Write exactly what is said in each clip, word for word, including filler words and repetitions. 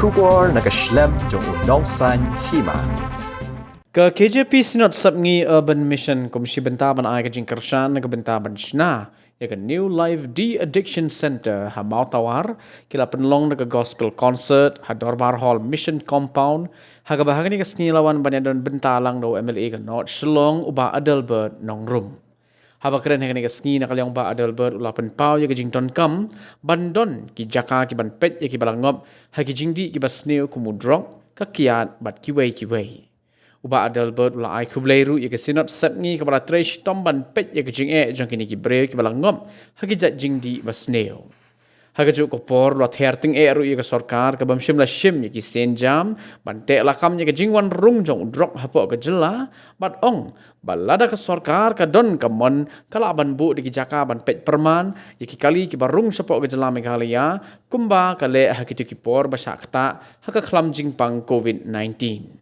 Khubor na ka shlem jong u nongsaiñ hima. Ka K J P Synod Sepngi Urban Mission kum shi bynta ban ai ka jingkyrshan na ka bynta ban shna ïa ka New Life De-Addiction Center ha Mawtawar, ki la pynlong da ka Gospel Concert ha Dorbar Hall Mission Compound, ha kaba ha kane ka sngi la wan ban ïadon bynta lang da u M L A ka North Shillong, u Bah Adelbert Nongrum. Haba kren ha kane ka sngi na ka liang, u Bah Adelbert u la pynpaw ïa ka jingdonkam ban don ki jaka ki ban peit ïa ki ba la ngop ha ki jingdih ki ba sniew kum u drok, ka kiad bad kiwei kiwei. U Bah Adelbert u la ai khublei ruh ïa ka Synod Sepngi kaba la trei shitom ban peit ïa ka jingeh jong kine ki briew ki ba la ngop ha ki jait jingdih ba sniew. Ha kajuh ka por u la ther tyngeh ruh ïa ka sorkar ka bym shym la shim ïa ki sienjam ban teh lakam ïa ka jingwan rung jong u drok hapoh ka jylla, bad ong ba lada ka sorkar ka don ka mon, ka lah ban buh da ki jaka ban peit pyrman ïa ki kali ki ba rung shapoh ka jylla Meghalaya, kumba ka leh ha kito ki por ba shah ktah ha ka khlam jingpang COVID nineteen.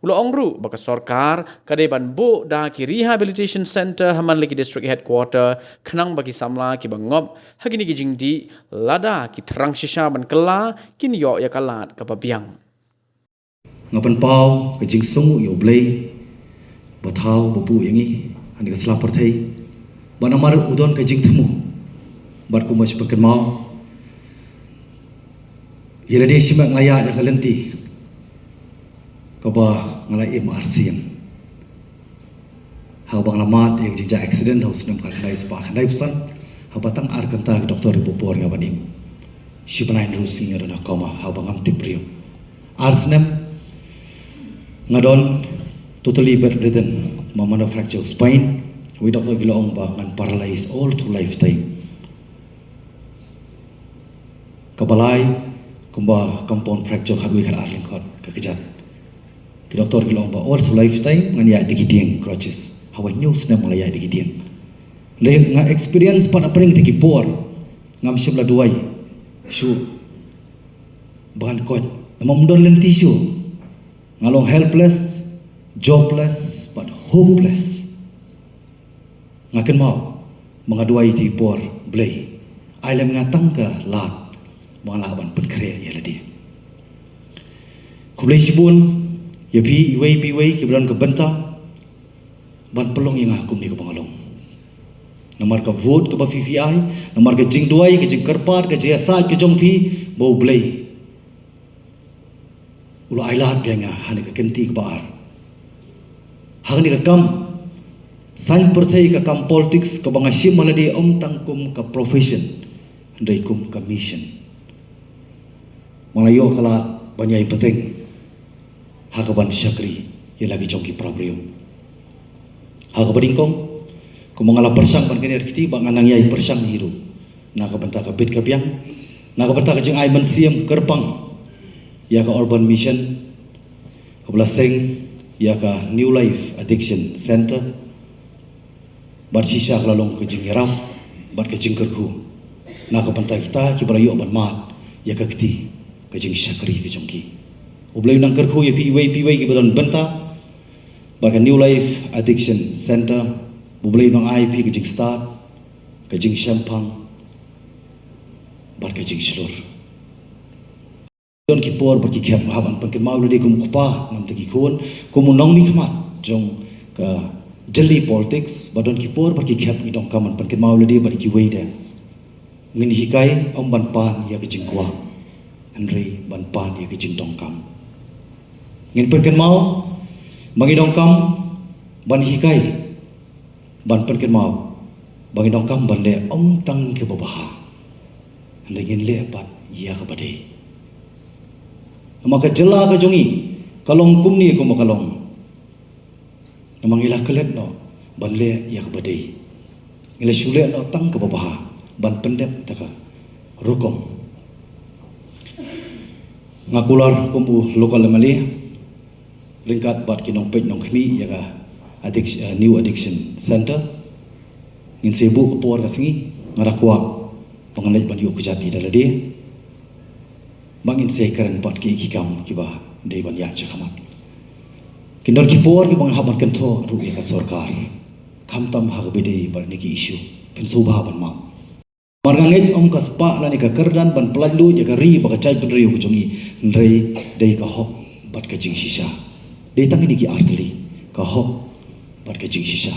U la ong ruh ba ka sorkar ka dei ban buh da ki rehabilitation center ha man la ki district headquarter, khnang ba ki samla ki ba ngop ha kine ki jingdih, lada ki thrang shisha ban kylla, kin ïoh ïa ka lad kaba biang. Nga pynpaw ka jingsngew ïa U Blei ba thaw ba buh ïa ngi ha kane ka sla pyrthei, bad namar u don ka jingthmu, bad kumba shu pynkynmaw, ïa lade shimet nga la ïaid ïa ka lynti kaba nga la im arsien. Haba nga la mad ïa ka jingjia accident ha u snem khatkhyndai spah khyndaiphew san, haba tang ar kynta ki doktor ki buh por ïa nga ban im. Shi bnai hynriew sngi nga don ha coma haba ngam tip briew. Ar snem nga don totally bedridden, ma manufacture spine. Wei doktor ki la ong ba ngan paralyze all through lifetime. Kaba lai, kumba compound fracture khatwei khatar lyngkot ka kjat. Ki doktor ki la ong ba all through lifetime ngan ïaid da ki dieng, crutches. Hawa hynñiew snem nga la ïaid da ki dieng. Leh nga experience pat hapdeng kita ki por, ngam shym la duwai shuh ba ngan koit. Namar ym don lynti shuh. Nga long helpless, jobless, bad hopeless. Nga kynmaw ba nga duwai ïa ki por, Blei, ai lem nga tang ka lad ba nga lah ban pynkhreh ïa lade. Khublei shibun ïa phi iwei pa iwei ki ba don ka bynta ban pynlong ïa nga kumne kaba nga long. Namar ka vote kaba phi phi ai, namar ka jingduwai, ka jingkyrpad, ka jingïasaid ka jong phi, ba U Blei u la ai lad biang ïa nga ha kane ka kynti kaba ar. Ha kane ka kam saiñ pyrthei, ka kam politics kaba nga shim ha lade ym tang kum ka profession, hynrei kum ka mission. Ba nga la ïoh ka lad ban ïai bteng ha kaban shakri ïa la ki jong ki para briew. Ha kaba nyngkong, kumba nga la pyrshang ban kynnoh kti, ba nga nang ïai pyrshang hi ruh na ka bynta ka bit ka biang, na ka bynta ka jingai mynsiem kyrpang ïa ka Urban Mission, kaba la seng ïa ka New Life Addiction Center. Bad shisha ka la long ka jingïarap bad ka jingkyrkhu na ka bynta kita ki ba la ïoh ban mad ïa ka kti ka jingshakri ka jong ki. U Blei u nang kyrkhu ïa phi iwei pa iwei ki ba don bynta bad ka New Life Addiction Center. U Blei u nang ai phi ka jingstad, ka jingshemphang bad ka jingshlur. Don ki por bad ki khep, hap ban pynkynmaw ïa lade kum u kpa na ka bynta ki khun, kum u nongmihkhmat jong ka jylli politics, ba don ki por bad ki khep ngi donkam ban pynkynmaw ïa lade bad kiwei de. Ngin hikai ym ban pan ïa ka jingkwah, hynrei ban pan ïa ka jingdonkam. Ngin pynkynmaw ba ngi donkam ban hikai, ban pynkynmaw ba ngi donkam ban leh ym tang kaba bha, hynrei ngin leh pat ïa kaba dei. Namar ka jylla ka jong ngi ka long kumne kumba ka long, namar ngi la klet noh ban leh ïa kaba dei. Ngi la shu leh noh tang kaba bha ban pyndep da ka rukom. Nga kular kum u local M L A ryngkat bad ki nongpeit nongkhmih ïa ka addic-, eh, New Addiction Center. Ngin sa buh ka por ka sngi, nga da kwah ba ngan leit ban ïuh kjat ïa lade, ba ngin sa kren pat ki, ki kam kiba dei ban ïaid sha khmat. Kin don ki por kiba nga hap ban kynthoh ruh ïa ka sorkar, khamtam ha kaba dei bad kine ki issue, phin sngewbha ban map. Namar nga ngeit ym ka spah lane ka kyrdan ban pyllait luid ïa ka ri bad ka jaitbynriew ka jong ngi, hynrei dei ka hok bad ka jingshisha. Dei tang kine ki artylli, ka hok bad ka jingshisha.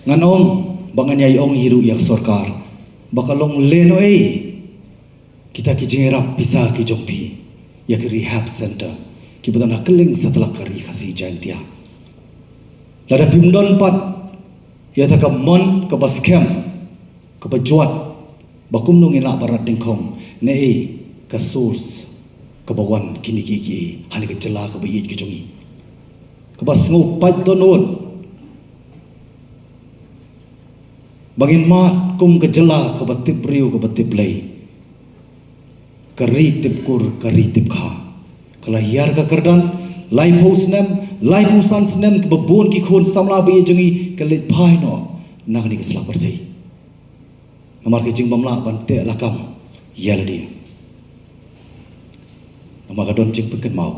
Ngan ong ba ngan ïai ong hi ruh ïa ka sorkar ba ka long lehnohei kita ki jingïarap pisa ki jong phi ïa ki rehab center kiba don ha kylleng satlak ka ri Khasi Jaiñtia. Lada phim don pat ïa kata ka mon kaba skhem, kaba jwat, ba kumno ngin lah ban rat dyngkhong, naei ka source kaba wan kine kiei kiei ha kane ka jylla kaba ïeit ka jong ngi, kaba sngew pait dohnud ba ngin mad kum ka jylla kaba tip briew, kaba tip Blei, ka ri tip kur, ka ri tip kha. Ka la hiar ka kyrdan laiphew snem, laiphew san snem, kaba bun ki khun samla ba ïeit jong ngi ki la leit phai noh na kane ka sla pyrthei namar ka jingbymlah ban teh lakam ïa lade. Namar ka don jingpynkynmaw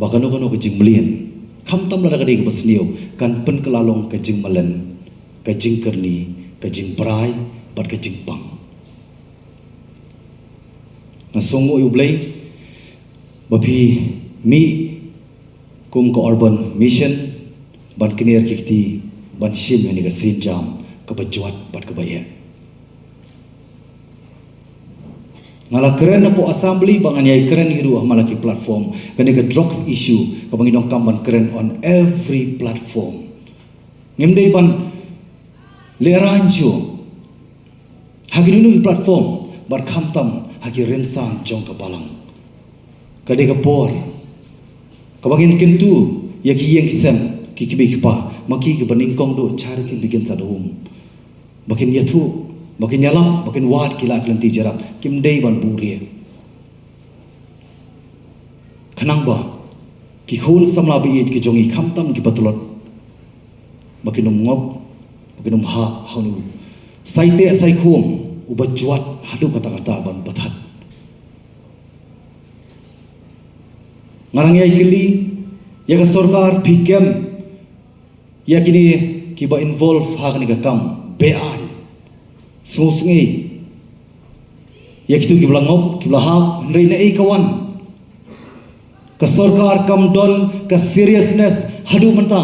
ba kano kano ka jingmlien, khamtam lada ka dei kaba sniew, kan pynkylla long ka jingmlien, ka jingkyrni, ka jingbrai bad ka jingpang. Nga sngewnguh ïa U Blei ba phi mih kum ka Urban Mission ban kner ki kti, ban shim ïa kane ka sienjam kaba jwat bad kaba eh. Nga la kren hapoh Assembly, ba ngan ïai kren hi ruh ha man la ki platform, kane ka drugs issue kaba ngi donkam ban kren on every platform. Ngim dei ban lehraiñ shuh ha kino kino ki platform bad khamtam ha ki rynsan jong ka balang. Ka dei ka por kaba ngin kyntu ïa ki ïing ki sem, ki kmie ki kpa, ma ki kiba nyngkong duh, charity begins at home. Ba kin ïathuh, ba kin ïalap, ba kin wad ki lad ki lynti jyrap, kim dei ban buhrieh. Khnang ba ki khun samla ba ïeit ki jong ngi, khamtam ki patlot, ba kin ym ngop, ba kin ym hap ha une u saiteh saikhum uba jwat haduh katta katta ban pynthat. Nga nang ïai kylli ïa ka sorkar, phi kem ïa kine kiba involve ha kane ka kam be-aiñ, sngewsih ïa kito kiba la ngop, kiba la hap, hynrei naei ka wan? Ka sorkar kam don ka seriousness haduh mynta.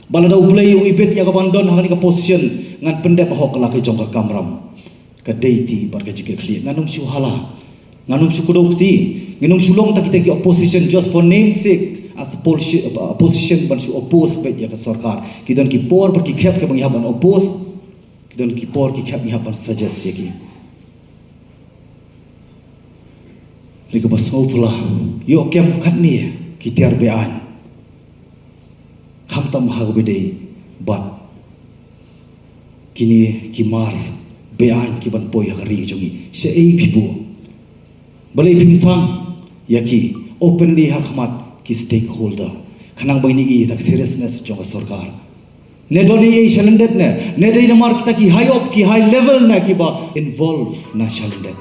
Ba lada U Blei u ibit ïa ka ban don ha kane ka position, ngan pyndep hok la ka jong ka kamram. Ka dei ti bad ka jingkitkhlieh. Ngan ym shu hala, ngan ym shu kdew kti. Ngan ym shu long tang kita ki opposition just for namesake, as a polsi-, opposition ban shu oppose beit ïa ka sorkar. Ki don ki por bad ki khep kiba ngi hap ban oppose, ki don ki por ki khep ngi hap ban suggest ïa ki. Ri kaba sngewphylla, ïoh kem katne ki tiar be-aiñ, khamtam ha kaba dei bad kine ki mar be-aiñ kiban poi ha ka ri jong ngi. Shaei phi buh? Balei phim thang ïa ki openly ha khmat ki stakeholder, khnang ba ngin ïohi ïa ka seriousness jong ka sorkar? Ne don ei ei shalyndet ne, ne dei namar kita ki high up, ki high level ne kiba involve na shalyndet?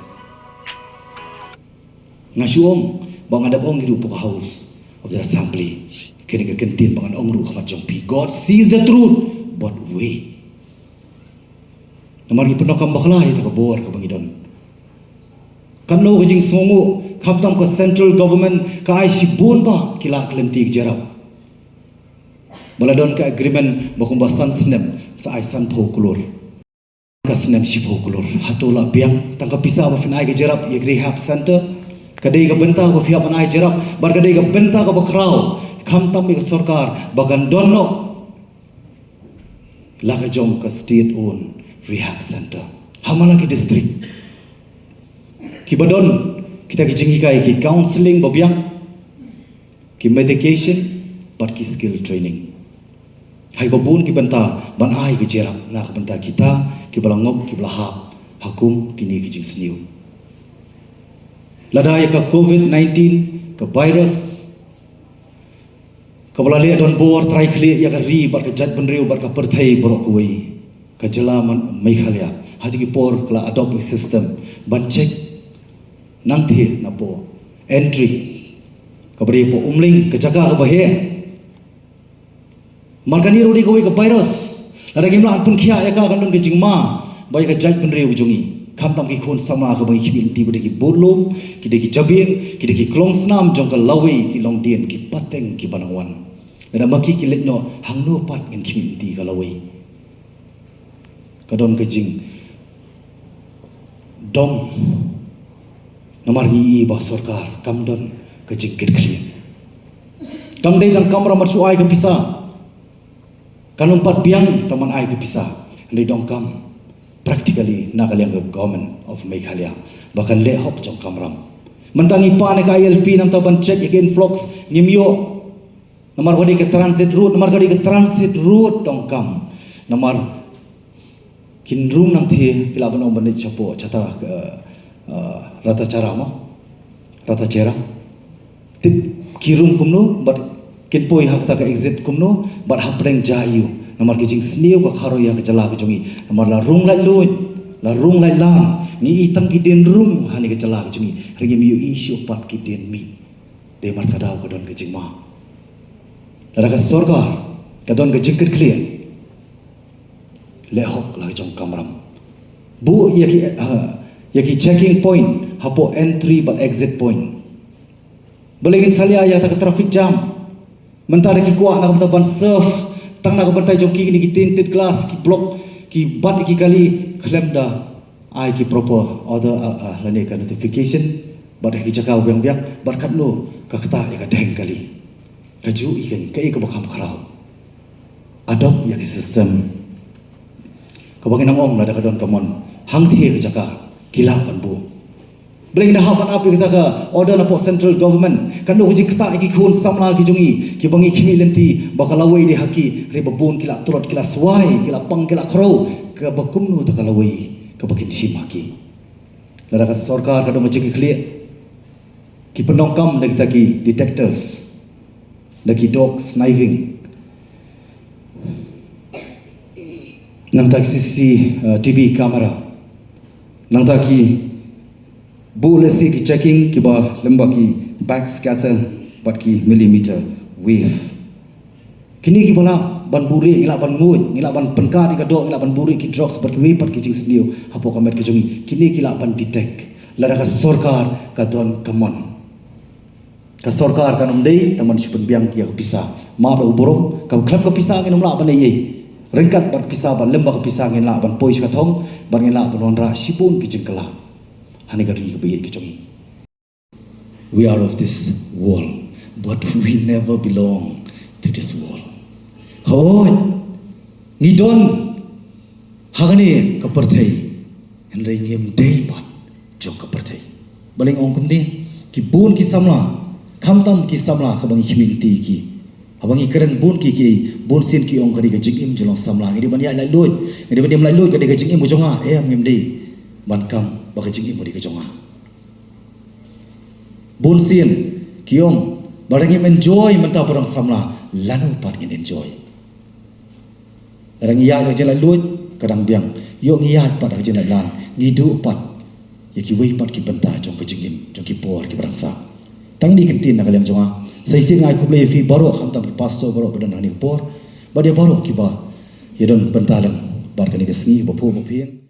Nga shu ong ba nga dep ong hi ruh hapoh ka House of the Assembly. Kane ka kyntien ba ngan ong ruh ha khmat jong phi, God sees the truth, but wait. Namar ngi pyndonkam bakla ïa kata ka bor kaba ngi don. Katno ka jingsngewnguh, khamtam ka central government ka ai shibun bah ki lad ki lynti ki jyrap. Ba la don ka agreement ba kumba san snem sa ai sanphew klur, ka snem shiphew klur. Hato la biang tang ka pisa ba phin ai ka jyrap ïa ka rehab center? Ka dei ka bynta ba phi hap ban ai jyrap, bad ka dei ka bynta kaba khraw, khamtam ïa ka sorkar, ba kan don noh la ka jong ka state owned rehab center ha man la ki district, kiba don kita ki jinghikai, ki counselling ba biang, ki medication bad ki skill training. Ha kiba bun ki bynta ban ai ka jyrap na ka bynta kita kiba la ngop, kiba la hap ha kum kine ki jingsniew. Lada ïa ka covid nineteen, ka virus kaba la leh donbor trai khlieh ïa ka ri bad ka jaitbynriew bad ka pyrthei baroh kawei, ka jylla Meghalaya ha kito ki por ka la adopt ïa ka system ban check nangtei napoh entry, kaba dei hapoh Umling, ka jaka kaba heh. Mar kane ruh dei kawei ka virus. Lada ngim lah pynkhiah ïa ka, kan don ka jingma ba ïa ka jaitbynriew ka jong ngi, khamtam ki khun samla kiba ngi khmih lynti, ba dei ki budlum, ki dei ki jabieng, ki dei ki klongsnam jong ka lawei, ki longdien, ki pateng kiba nang wan. Lada ma ki ki leit noh, hangno pat ngin khmih lynti ka lawei? Ka don ka jingdom. Namar ngi i ba sorkar kam don ka jingkitkhlieh. Kam dei tang kamram ban shu ai ka pisa. Kan ym pat biang tang ban ai ka pisa. Hynrei donkam practically na ka liang ka Government of Meghalaya ba kan leh hok jong kamram. Mynta ngi pan ïa ka I L P namar ban check ïa ka influx, ngim ïoh. Namar ka dei ka transit route, namar ka dei ka transit route donkam. Namar kin rung nang thie, ki lah ban ong ban leit shapoh, shata, eh, eh, Ratacherra mo. Ratacherra. Tip ki rung kumno, bad kin poi ha kata ka exit kumno, bad hapdeng jia aiu. Namar ki jingsniew ka kharoi ha ka jylla ka jong ngi. Namar la rung laitluid, la rung laitlang, ngi i tang ki dien rung ha kane ka jylla ka jong ngi. Hynrei ngim ïohi shuh pat ki dien mih. Dei mar kata ka daw ka don ka jingma. Lada ka sorkar ka don ka jingkitkhlieh, leh hok la ka jong kamram. Buh ïa ki, ha, ïa ki checking point hapoh entry bad exit point. Balei ngin salia ïa kata ka traffic jam? Mynta da ki kwah na ka bynta ban serve tang na ka bynta jong ki, kine ki tinted glass, ki block, ki bat ïa ki kali, khlem da ai ki proper order, ah, ah, lane ka notification bad ha ki jaka biang biang, bad katno ka ktah ïa ka deng kali. Kajuh ïa ka, kaei kaba kham khraw. Adopt ïa ki system kaba ngi nang ong, lada ka don ka mon hangthie ka jaka, ki lah ban buh. Balei ngin hap ban ap ïa kata ka order napoh central government? Katno ka jingktah ïa ki khun samla ki jong ngi kiba ngi khmih lynti ba ka lawei dei ha ki, hynrei ba bun ki la tlot, ki la swai, ki la pang, ki la khraw. Kaba kumno kata ka lawei kaba kin shim ha ki? Lada ka sorkar ka don ka jingkitkhlieh, ki pyndonkam da kita ki detectors, da ki dog sniffer, nangta ki C C T V camera, nangta ki buh lehse ki checking kiba lyngba ki backscatter bad ki millimeter wave. Kine kiba lah ban buhrieh, ngi lah ban nguid, ngi lah ban pynkhat ïa ka doh, ngi lah ban buhrieh ki drugs bad kiwei pat ki jingsniew hapoh ka met ka jong ngi. Kine ki lah ban detect lada ka sorkar ka don ka mon. Ka sorkar kan ym dei tang ban shu pynbiang ïa ka pisa. Map ïa u burom, ka khlem ka pisa ngin ym lah ban ei ei. Ryngkat bad ka pisa, bad lyngba ka pisa ngin lah ban poi sha ka thong, bad ngin lah ban wanrah shibun ki jingkylla ha kane ka ri kaba ïeit ka jong ngi. We are of this world, but we never belong to this world. Hooid, ngi don ha kane ka pyrthei, hynrei ngim dei pat jong ka pyrthei. Balei nga ong kumne? Ki bun ki samla, khamtam ki samla kaba ngi khmih lynti ïa ki, haba ngi kren bun ki, ki, bunsien ki ong ka dei ka jingim jong u samla. Ngi dei ban ïaid laitluid, ngi dei ban im laitluid, ka dei ka jingim ka jong nga. Em, ngim dei ban kam ba ka jingim ka dei ka jong nga. Bunsien ki ong, ba lada ngim enjoy mynta ba dang samla, lano pat ngin enjoy? Lada ngi ïaid ha ka jinglaitluid, ka dang biang. Ïoh ngi ïaid pat ha ka jinglaitlang, ngi duh pat ïa kiwei pat ki bynta jong ka jingim, jong ki por kiba dang sah. Tang kine ki ktien na ka liang jong nga. Sa shisien nga ai khublei ïa phi baroh, khamtam ki pastor baroh ba don ha kane ka por, bad ïa baroh kiba ïadon bynta lang bad kane ka sngi ba phuh ba phieng.